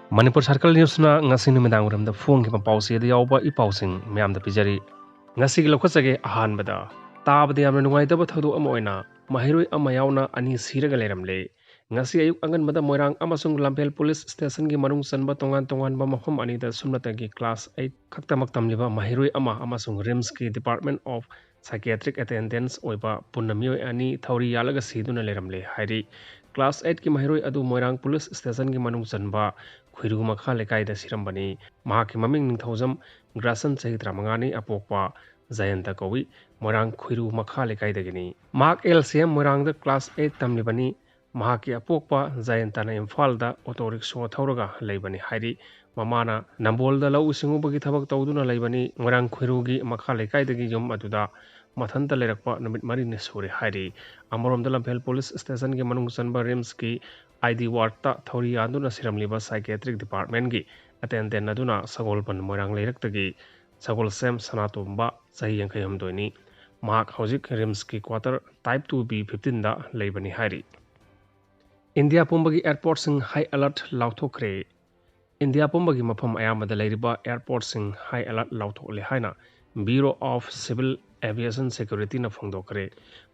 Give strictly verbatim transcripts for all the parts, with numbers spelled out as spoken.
Manipur circle ꯅ꯭ꯌꯨꯁꯅ ꯉꯁꯤ ꯅꯨꯃꯤꯗꯥꯡ ꯋꯥꯏꯔꯝꯗ ꯐꯣꯡꯈꯤꯕ ꯄꯥꯎꯆꯦꯗ ꯌꯥꯎꯕ ꯏ ꯄꯥꯎꯁꯤꯡ ꯃꯌꯥꯝꯗ ꯄꯤꯖꯔꯤ꯫ ꯉꯁꯤꯒꯤ ꯂꯧꯈꯠꯆꯒꯦ꯫ ꯑꯍꯥꯟꯕꯗ, ꯇꯥꯕꯗ ꯌꯥꯝꯅ ꯅꯨꯡꯉꯥꯏꯇꯕ ꯊꯧꯗꯣꯛ ꯑꯃ ꯑꯣꯏꯅ ꯃꯍꯩꯔꯣꯏ ꯑꯃ ꯌꯥꯎꯅ ꯑꯅꯤ ꯁꯤꯔꯒ ꯂꯩꯔꯝꯂꯦ꯫ ꯉꯁꯤ ꯑꯌꯨꯛ ꯑꯉꯟꯕꯗ ꯃꯣꯏꯔꯥꯡ ꯑꯃꯁꯨꯡ ꯂꯝꯐꯦꯜ ꯄꯨꯂꯤꯁ ꯁ꯭ꯇꯦꯁꯟꯒꯤ ꯃꯅꯨꯡ ꯆꯟꯕ ꯇꯣꯉꯥꯟ ꯇꯣꯉꯥꯟꯕ ꯃꯐꯝ ꯑꯅꯤꯗ ꯁꯨꯞꯅꯇꯒꯤ ꯀ꯭ꯂꯥꯁ ꯑꯩꯠ ꯈꯛꯇꯃꯛ ꯇꯝꯂꯤꯕ ꯃꯍꯩꯔꯣꯏ ꯑꯃ ꯑꯃꯁꯨꯡ ꯔꯤꯝꯁꯀꯤ Department of Psychiatric Attendance ꯑꯣꯏꯕ ꯄꯨꯟꯅ ꯃꯤꯑꯣꯏ ꯑꯅꯤ ꯊꯧꯔꯤ ꯌꯥꯜꯂꯒ ꯁꯤꯗꯨꯅ ꯂꯩꯔꯝꯂꯦ ꯍꯥꯏꯔꯤ꯫ ꯀ꯭ꯂꯥꯁ ꯑꯩꯠꯀꯤ ꯃꯍꯩꯔꯣꯏ ꯑꯗꯨ ꯃꯣꯏꯔꯥꯡ ꯄꯨꯂꯤꯁ ꯁ꯭ꯇꯦꯁꯟꯒꯤ ꯃꯅꯨꯡ ꯆꯟꯕ ꯈꯨꯏꯔꯨ ꯃꯈꯥ ꯂꯩꯀꯥꯏꯗ ꯁꯤꯔꯝꯕꯅꯤ꯫ ꯃꯍꯥꯛꯀꯤ ꯃꯃꯤꯡ ꯅꯤꯡꯊꯧꯖꯝ ꯒ꯭ꯔꯥꯁꯟ, ꯆꯍꯤ ꯇꯔꯥꯃꯉꯥꯅꯤ, ꯑꯄꯣꯛꯄ ꯖꯌꯟꯇ ꯀꯧꯏ꯫ ꯃꯣꯏꯔꯥꯡ ꯈꯨꯏꯔꯨ ꯃꯈꯥ ꯂꯩꯀꯥꯏꯗꯒꯤꯅꯤ꯫ ꯃꯍꯥꯛ ꯑꯦꯜ ꯁꯤ ꯑꯦꯝ ꯃꯣꯏꯔꯥꯡꯗ ꯀ꯭ꯂꯥꯁ ꯑꯩꯠ ꯇꯝꯂꯤꯕꯅꯤ꯫ ꯃꯍꯥꯛꯀꯤ ꯑꯄꯣꯛꯄ ꯖꯌꯟꯇꯅ ꯏꯝꯐꯥꯜꯗ ꯑꯣꯇꯣ ꯔꯤꯛꯁꯣ ꯊꯧꯔꯒ ꯂꯩꯕꯅꯤ ꯍꯥꯏꯔꯤ꯫ ꯃꯃꯥꯅ ꯅꯝꯕꯣꯜꯗ ꯂꯧꯎ ꯁꯤꯡꯎꯕꯒꯤ ꯊꯕꯛ ꯇꯧꯗꯨꯅ ꯂꯩꯕꯅꯤ꯫ ꯃꯣꯏꯔꯥꯡ ꯈꯨꯏꯔꯨꯒꯤ ꯃꯈꯥ ꯂꯩꯀꯥꯏꯗꯒꯤ ꯌꯨꯝ ꯑꯗꯨꯗ ꯃꯊꯟꯇ ꯂꯩꯔꯛꯄ ꯅꯨꯃꯤꯠ ꯃꯔꯤꯅꯤ ꯁꯨꯔꯦ ꯍꯥꯏꯔꯤ꯫ ꯑꯃꯔꯣꯝꯗ ꯂꯝꯐꯦꯜ ꯄꯨꯂꯤꯁ ꯁ꯭ꯇꯦꯁꯟꯒꯤ ꯃꯅꯨꯡ ꯆꯟꯕ ꯔꯤꯝꯁꯀꯤ ꯑꯥꯏ ꯗꯤ ꯋꯥꯔꯗꯇ ꯊꯧꯔꯤ ꯌꯥꯟꯗꯨꯅ ꯁꯤꯔꯝꯂꯤꯕ psychiatric departmentꯀꯤ attendant ꯑꯗꯨꯅ ꯁꯒꯣꯜꯕꯟ ꯃꯣꯏꯔꯥꯡ ꯂꯩꯔꯛꯇꯒꯤ ꯁꯒꯣꯜꯁꯦꯝ ꯁꯅꯥꯇꯣꯝꯕ, ꯆꯍꯤ ꯌꯥꯡꯈꯩ ꯍꯨꯝꯗꯣꯏꯅꯤ꯫ ꯃꯍꯥꯛ ꯍꯧꯖꯤꯛ ꯔꯤꯝꯁꯀꯤ quarter type two B fifteenꯗ ꯂꯩꯕꯅꯤ ꯍꯥꯏꯔꯤ꯫ ꯏꯟꯗꯤꯌꯥ ꯄꯨꯝꯕꯒꯤ airportꯁꯤꯡ high alert ꯂꯥꯎꯊꯣꯛꯈ꯭ꯔꯦ꯫ ꯏꯟꯗꯤꯌꯥ ꯄꯨꯝꯕꯒꯤ ꯃꯐꯝ ꯑꯌꯥꯝꯕꯗ ꯂꯩꯔꯤꯕ airportꯁꯤꯡ high alert ꯂꯥꯎꯊꯣꯛꯂꯦ ꯍꯥꯏꯅ Bureau of Civil Aviation Securityꯅ ꯐꯣꯡꯗꯣꯛꯈ꯭ꯔꯦ꯫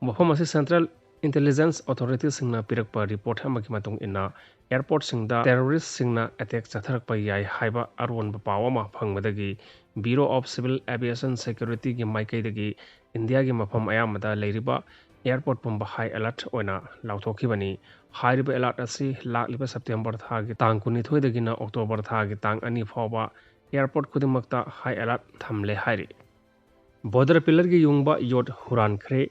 ꯃꯐꯝ ꯑꯁꯤ Central Intelligence Authorityꯁꯤꯡꯅ ꯄꯤꯔꯛꯄ report ꯑꯃꯒꯤ ꯃꯇꯨꯡ ꯏꯟꯅ, airportꯁꯤꯡꯗ terroristꯁꯤꯡꯅ attack ꯆꯠꯊꯔꯛꯄ ꯌꯥꯏ ꯍꯥꯏꯕ ꯑꯔꯣꯟꯕ ꯄꯥꯎ ꯑꯃ ꯐꯪꯕꯗꯒꯤ Bureau of Civil Aviation Securityꯒꯤ ꯃꯥꯏꯀꯩꯗꯒꯤ ꯏꯟꯗꯤꯌꯥꯒꯤ ꯃꯐꯝ ꯑꯌꯥꯝꯕꯗ ꯂꯩꯔꯤꯕ airport ꯄꯨꯝꯕ high alert ꯑꯣꯏꯅ ꯂꯥꯎꯊꯣꯛꯈꯤꯕꯅꯤ꯫ ꯍꯥꯏꯔꯤꯕ alert ꯑꯁꯤ ꯂꯥꯛꯂꯤꯕ September ꯊꯥꯒꯤ ꯇꯥꯡ ꯀꯨꯟꯅꯤꯊꯣꯏꯗꯒꯤꯅ October ꯊꯥꯒꯤ ꯇꯥꯡ ꯑꯅꯤ ꯐꯥꯎꯕ airport ꯈꯨꯗꯤꯡꯃꯛꯇ high alert ꯊꯝꯂꯦ ꯍꯥꯏꯔꯤ꯫ Border pillarꯒꯤ ꯌꯨꯡꯕ ꯌꯣꯠ ꯍꯨꯔꯥꯟꯈ꯭ꯔꯦ꯫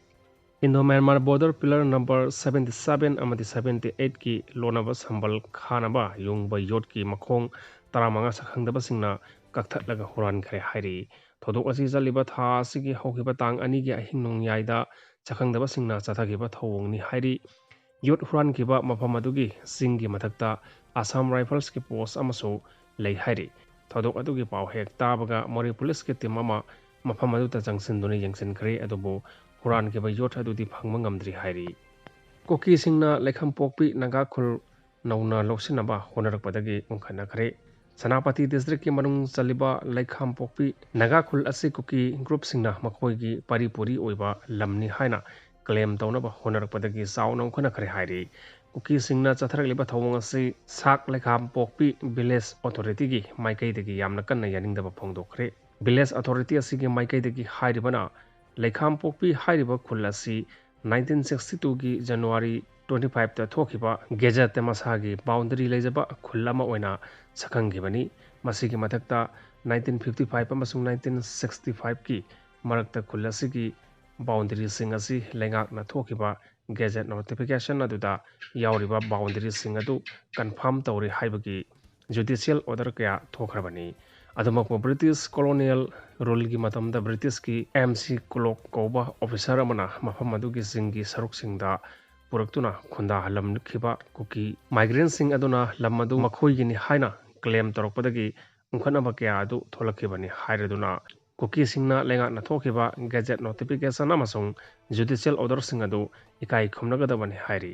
Indo-Myanmar border pillar number seventy seven ꯑꯃꯗꯤ seventy eightꯀꯤ ꯂꯣꯟꯅꯕ ꯁꯝꯕꯜ ꯈꯥꯅꯕ ꯌꯨꯡꯕ ꯌꯣꯠꯀꯤ ꯃꯈꯣꯡ ꯇꯔꯥꯃꯉꯥ ꯁꯛꯈꯪꯗꯕꯁꯤꯡꯅ ꯀꯛꯊꯠꯂꯒ ꯍꯨꯔꯥꯟꯈ꯭ꯔꯦ ꯍꯥꯏꯔꯤ꯫ ꯊꯧꯗꯣꯛ ꯑꯁꯤ ꯆꯠꯂꯤꯕ ꯊꯥ ꯑꯁꯤꯒꯤ ꯍꯧꯈꯤꯕ ꯇꯥꯡ ꯑꯅꯤꯒꯤ ꯑꯍꯤꯡ ꯅꯣꯡꯌꯥꯏꯗ ꯁꯛꯈꯪꯗꯕꯁꯤꯡꯅ ꯆꯠꯊꯈꯤꯕ ꯊꯧꯑꯣꯡꯅꯤ ꯍꯥꯏꯔꯤ꯫ ꯌꯣꯠ ꯍꯨꯔꯥꯟꯈꯤꯕ ꯃꯐꯝ ꯑꯗꯨꯒꯤ ꯆꯤꯡꯒꯤ ꯃꯊꯛꯇ Assam Riflesꯀꯤ post ꯑꯃꯁꯨ ꯂꯩ ꯍꯥꯏꯔꯤ꯫ ꯊꯧꯗꯣꯛ ꯑꯗꯨꯒꯤ ꯄꯥꯎ ꯍꯦꯛ ꯇꯥꯕꯒ ꯃꯣꯔꯦ ꯄꯨꯂꯤꯁꯀꯤ team ꯑꯃ ꯃꯐꯝ ꯑꯗꯨꯗ ꯆꯪꯁꯤꯟꯗꯨꯅ ꯌꯦꯡꯁꯤꯟꯈ꯭ꯔꯦ, ꯑꯗꯨꯕꯨ ꯍꯨꯔꯥꯟꯈꯤꯕ ꯌꯣꯠ ꯑꯗꯨꯗꯤ ꯐꯪꯕ ꯉꯝꯗ꯭ꯔꯤ ꯍꯥꯏꯔꯤ꯫ ꯀꯨꯀꯤꯁꯤꯡꯅ ꯂꯩꯈꯝꯄꯣꯛꯄꯤ ꯅꯥꯒꯥ ꯈꯨꯜ ꯅꯧꯅ ꯂꯧꯁꯤꯟꯅꯕ ꯍꯣꯠꯅꯔꯛꯄꯗꯒꯤ ꯎꯪꯈꯠꯅꯈ꯭ꯔꯦ꯫ ꯁꯦꯅꯥꯄꯇꯤ ꯗꯤꯁꯇ꯭ꯔꯤꯛꯀꯤ ꯃꯅꯨꯡ ꯆꯜꯂꯤꯕ ꯂꯩꯈꯥꯝꯄꯣꯛꯄꯤ ꯅꯥꯒꯥ ꯈꯨꯜ ꯑꯁꯤ ꯀꯨꯀꯤ ꯒ꯭ꯔꯨꯞꯁꯤꯡꯅ ꯃꯈꯣꯏꯒꯤ ꯄꯔꯤ ꯄꯨꯔꯤ ꯑꯣꯏꯕ ꯂꯝꯅꯤ ꯍꯥꯏꯅ ꯀ꯭ꯂꯦꯝ ꯇꯧꯅꯕ ꯍꯣꯠꯅꯔꯛꯄꯗꯒꯤ ꯆꯥꯎꯅ ꯎꯪꯈꯠꯅꯈ꯭ꯔꯦ ꯍꯥꯏꯔꯤ꯫ ꯀꯨꯀꯤꯁꯤꯡꯅ ꯆꯠꯊꯔꯛꯂꯤꯕ ꯊꯧꯑꯣꯡ ꯑꯁꯤ ꯁꯥꯛ ꯂꯩꯈꯥꯝꯄꯣꯛꯄꯤ ꯚꯤꯂꯦꯖ ꯑꯣꯊꯣꯔꯤꯇꯤꯒꯤ ꯃꯥꯏꯀꯩꯗꯒꯤ ꯌꯥꯝꯅ ꯀꯟꯅ ꯌꯥꯅꯤꯡꯗꯕ ꯐꯣꯡꯗꯣꯛꯈ꯭ꯔꯦ꯫ ꯚꯤꯂꯦꯖ ꯑꯣꯊꯣꯔꯤꯇꯤ ꯑꯁꯤꯒꯤ ꯃꯥꯏꯀꯩꯗꯒꯤ ꯍꯥꯏꯔꯤꯕꯅ, ꯂꯩꯈꯥꯝꯄꯣꯛꯄꯤ ꯍꯥꯏꯔꯤꯕ ꯈꯨꯜ ꯑꯁꯤ ꯅꯥꯏꯟꯇꯤꯟ ꯁꯤꯛꯁꯇꯤ ꯇꯨꯒꯤ ꯖꯅꯋꯥꯔꯤ ꯇ꯭ꯋꯦꯟꯇꯤ ꯐꯥꯏꯚꯇ ꯊꯣꯛꯈꯤꯕ ꯒꯦꯖꯦꯠꯇ ꯃꯁꯥꯒꯤ ꯕꯥꯎꯟꯗꯔꯤ ꯂꯩꯖꯕ ꯈꯨꯜ ꯑꯃ ꯑꯣꯏꯅ ꯁꯛꯈꯪꯈꯤꯕꯅꯤ꯫ ꯃꯁꯤꯒꯤ ꯃꯊꯛꯇ ꯅꯥꯏꯟꯇꯤꯟ ꯐꯤꯐꯇꯤ ꯐꯥꯏꯚ ꯑꯃꯁꯨꯡ ꯅꯥꯏꯟꯇꯤꯟ ꯁꯤꯛꯁꯇꯤ ꯐꯥꯏꯚꯀꯤ ꯃꯔꯛꯇ ꯈꯨꯜ ꯑꯁꯤꯒꯤ ꯕꯥꯎꯟꯗꯔꯤꯁꯤꯡ ꯑꯁꯤ ꯂꯩꯉꯥꯛꯅ ꯊꯣꯛꯈꯤꯕ ꯒꯦꯖꯦꯠ ꯅꯣꯇꯤꯐꯤꯀꯦꯁꯟ ꯑꯗꯨꯗ ꯌꯥꯎꯔꯤꯕ ꯕꯥꯎꯟꯗꯔꯤꯁꯤꯡ ꯑꯗꯨ ꯀꯟꯐꯥꯔꯝ ꯇꯧꯔꯦ ꯍꯥꯏꯕꯒꯤ ꯖꯨꯗꯤꯁꯤꯌꯦꯜ ꯑꯣꯔꯗꯔ ꯀꯌꯥ ꯊꯣꯛꯈ꯭ꯔꯕꯅꯤ꯫ ꯑꯗꯨꯃꯛꯄꯨ ꯕ꯭ꯔꯤꯇꯤꯁ ꯀꯣꯂꯣꯅꯤꯌꯦꯜ ꯔꯨꯜꯒꯤ ꯃꯇꯝꯗ ꯕ꯭ꯔꯤꯇꯤꯁꯀꯤ ꯑꯦꯝ ꯁꯤ ꯀ꯭ꯂꯣꯛ ꯀꯧꯕ ꯑꯣꯐꯤꯁꯥꯔ ꯑꯃꯅ ꯃꯐꯝ ꯑꯗꯨꯒꯤ ꯆꯤꯡꯒꯤ ꯁꯔꯨꯛꯁꯤꯡꯗ ꯄꯨꯔꯛꯇꯨꯅ ꯈꯨꯟꯗꯥꯍꯜꯂꯝꯈꯤꯕ ꯀꯨꯀꯤ ꯃꯥꯏꯒ꯭ꯔꯦꯟꯁꯤꯡ ꯑꯗꯨꯅ ꯂꯝ ꯑꯗꯨ ꯃꯈꯣꯏꯒꯤꯅꯤ ꯍꯥꯏꯅ ꯀ꯭ꯂꯦꯝ ꯇꯧꯔꯛꯄꯗꯒꯤ ꯎꯪꯈꯠꯅꯕ ꯀꯌꯥ ꯑꯗꯨ ꯊꯣꯛꯂꯛꯈꯤꯕꯅꯤ ꯍꯥꯏꯔꯗꯨꯅ, ꯀꯨꯀꯤꯁꯤꯡꯅ ꯂꯩꯉꯥꯛꯅ ꯊꯣꯛꯈꯤꯕ ꯒꯦꯖꯦꯠ ꯅꯣꯇꯤꯐꯤꯀꯦꯁꯟ ꯑꯃꯁꯨꯡ ꯖꯨꯗꯤꯁꯤꯌꯦꯜ ꯑꯣꯔꯗꯔꯁꯤꯡ ꯑꯗꯨ ꯏꯀꯥꯏ ꯈꯨꯝꯅꯒꯗꯕꯅꯤ ꯍꯥꯏꯔꯤ꯫